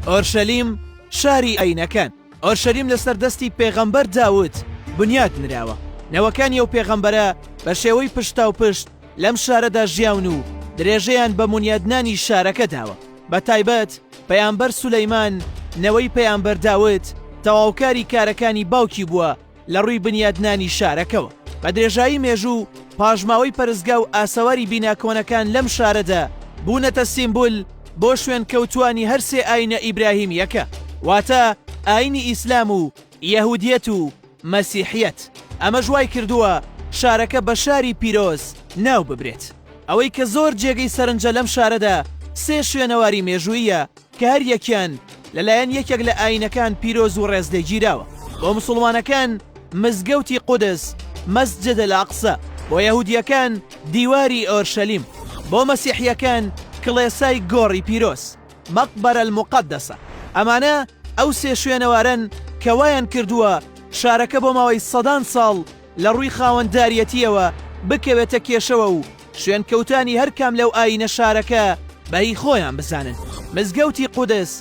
ئۆرشەلیم شاری ئایینەکان. ئۆرشەلیم لەسەر دەستی پێغەمبەر داود بنیاد نراوە. نەوەکانی ئەو پێغەمبەرە بە شێوەی پشتاوپشت لەم شارەدا ژیاون و درێژەیان بە بونیادنانی شارەکە داوە. بە تایبەت پەیامبەر سولەیمان نەوەی پەیامبەر داود تەواوکاری کارەکانی باوکی بووە لە ڕووی بنیادنانی شارەکەوە. بە درێژایی مێژوو، پاشماوەی پەرستگا و ئاسەواری بینا کۆنەکان لەم شارەدا بوونەتە سیمبول بۆ شوێنکەوتووانی هەر سێ ئایینە ئیبراهیمییەکە، واتە ئایینی ئیسلام و یەهودیەت و مەسیحیەت. ئەمەش وای کردووە شارەکە بە شاری پیرۆز ناو ببرێت. ئەوەی کە زۆر جێگەی سەرنجە لەم شارەدا سێ شوێنەواری مێژووییە کە هەر یەکیان لەلایەن یەکێک لە ئایینەکان پیرۆز و ڕێزلێگیراوە. بۆ موسوڵمانەکان مزگەوتی قودس، مسجد الاقصی، بۆ یەهودییەکان دیواری ئۆرشەلیم، بۆ مەسیحییەکان کڵێسای گۆڕی پیرۆز، مقبرە المقدسە. ئەمانە ئەو سێ شوێنەوارەن کە وایان کردووە شارەکە بۆ ماوەی سەدان ساڵ لە ڕووی خاوەنداریەتییەوە بکەوێتە کێشەوە و شوێنکەوتانی هەر کام لەو ئایینە شارەکە بە هی خۆیان بزانن. مزگەوتی قودس،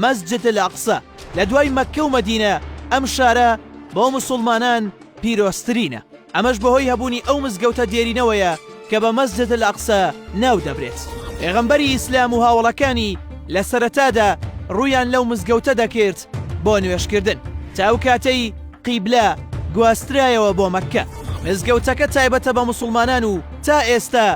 مسجد الاقصی، لە دوای مەککە و مەدینە ئەم شارە بۆ موسوڵمانان پیرۆزترینە، ئەمەش بەهۆی هەبوونی ئەو مزگەوتە دێرینەوەیە کە بە مسجد الاقصی ناو دەبرێت. پێغەمبەری ئیسلام و هاوەڵەکانی لە سەرەتادا ڕوویان لەو مزگەوتە دەکرد بۆ نوێژکردن تا ئەو کاتەی قیبلە گواسترایەوە بۆ مەککە. مزگەوتەکە تایبەتە بە موسوڵمانان و تا ئێستا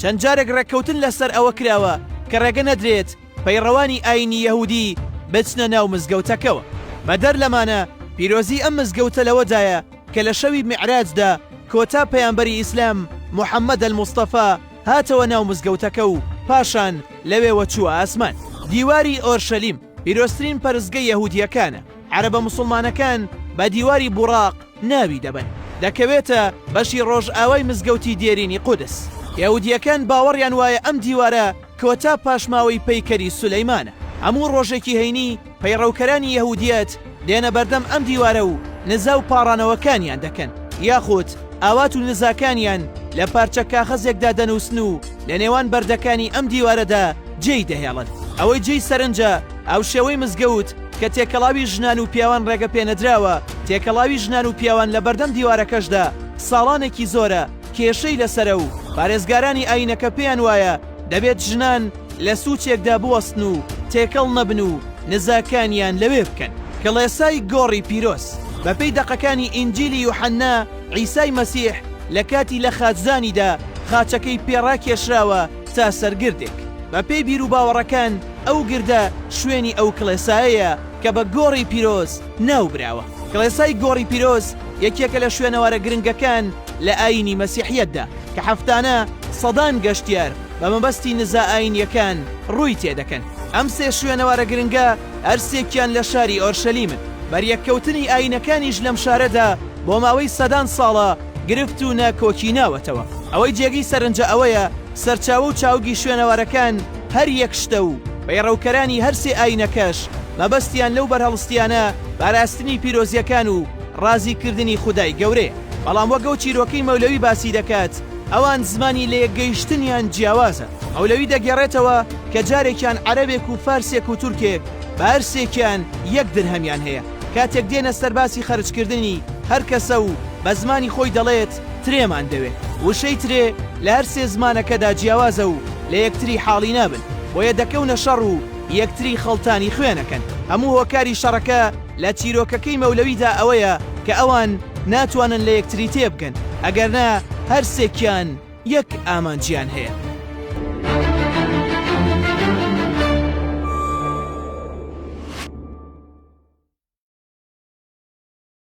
چەند جارێک ڕێککەوتن لەسەر ئەوە کراوە کە ڕێگە نەدرێت پەیڕەوانی ئایینی یەهودی بچنە ناو مزگەوتەکەوە. بەدەر لەمانە پیرۆزی ئەم مزگەوتە لەوەدایە کە لە شەوی میعراجدا کۆتا پەیامبەری ئیسلام محمد المصطفی هاتەوە ناو مزگەوتەکە و پاشان لەوێوە چووە ئاسمان. دیواری ئۆرشەلیم پیرۆزترین پەرستگەی یەهودییەکانە. عەرەبە موسڵمانەکان بە دیواری بوڕاق ناوی دەبەن. دەکەوێتە بەشی ڕۆژئاوای مزگەوتی دێرینی قودس. یەهودییەکان باوەڕیان وایە ئەم دیوارە کۆتا پاشماوەی پەیکەری سولەیمانە. هەموو ڕۆژێکی هەینی پەیڕەوکەرانی یەهودییەت دێنە بەردەم ئەم دیوارە و نزا و پاڕانەوەکانیان دەکەن، یاخود ئاوات و نزاکانیان لە پارچە کاخەزێکدا دەنووسن و لە نێوان بەردەکانی ئەم دیوارەدا جێی دەهێڵن. ئەوەی جێی سەرنجە هاوشێوەی مزگەوت کە تێکەڵاوی ژنان و پیاوان ڕێگە پێنەدراوە، تێکەڵاوی ژنان و پیاوان لە بەردەم دیوارەکەشدا ساڵانێکی زۆرە کێشەی لەسەرە و پارێزگارانی ئایینەکە پێیان وایە دەبێت ژنان لە سوچێکدا بوەستن و تێکەڵ نەبن و نزاکانیان لەوێ بکەن. کڵێسای گۆڕی پیرۆز. بەپێی دەقەکانی ئینجیلی یوحەننا، عیسای مەسیح لە کاتی لە خاچدانیدا خاچەکەی پێ ڕاکێشراوە تا سەر گردێک. بەپێی بیروباوەڕەکان ئەو گردە شوێنی ئەو کڵێسایەیە کە بە گۆڕی پیرۆز ناوبراوە. کڵێسای گۆڕی پیرۆز یەکێکە لە شوێنەوارە گرنگەکان لە ئایینی مەسیحیەتدا کە هەفتانە سەدان گەشتیار بە مەبەستی نزا ئایینییەکان ڕووی تێدەکەن. ئەم سێ شوێنەوارە گرنگە هەرسێکیان لە شاری ئۆرشەلیمن. بەریەککەوتنی ئایینەکانیش لەم شارەدا بۆ ماوەی سەدان ساڵە گرفت و ناکۆکی ناوەتەوە. ئەوەی جێگەی سەرنجە ئەوەیە سەرچاوە و چاوگی شوێنەوارەکان هەر یەک شتە و پەیڕەوکەرانی هەر سێ ئایینەکەش مەبەستیان لەو بەرهەڵستییانە پاراستنی پیرۆزییەکان و ڕازیکردنی خودای گەورەیە. بەڵام وەک ئەو چیرۆکەی مەولەوی باسی دەکات ئەوان زمانی لەیەکگەیشتنیان جیاوازە. مەولەوی دەگێڕێتەوە کە جارێکیان عەرەبێک و فارسێک و تورکێک بە هەرسێکیان یەک درهەمیان هەیە، کاتێک دێنە سەر باسی خەرجکردنی هەر کەسە و بە زمانی خۆی دەڵێت ترێمان دەوێ. وشەی ترێ لە هەر سێ زمانەکەدا جیاوازە و لە یەکتری حاڵی نابن، بۆیە دەکەونە شەڕ و یەکتری خەڵتانی خوێن ئەکەن. هەموو هۆکاری شەڕەکە لە چیرۆکەکەی مەولەویدا ئەوەیە کە ئەوان ناتوانن لە یەکتری تێبگەن، ئەگەرنا هەرسێکیان یەک ئامانجیان هەیە.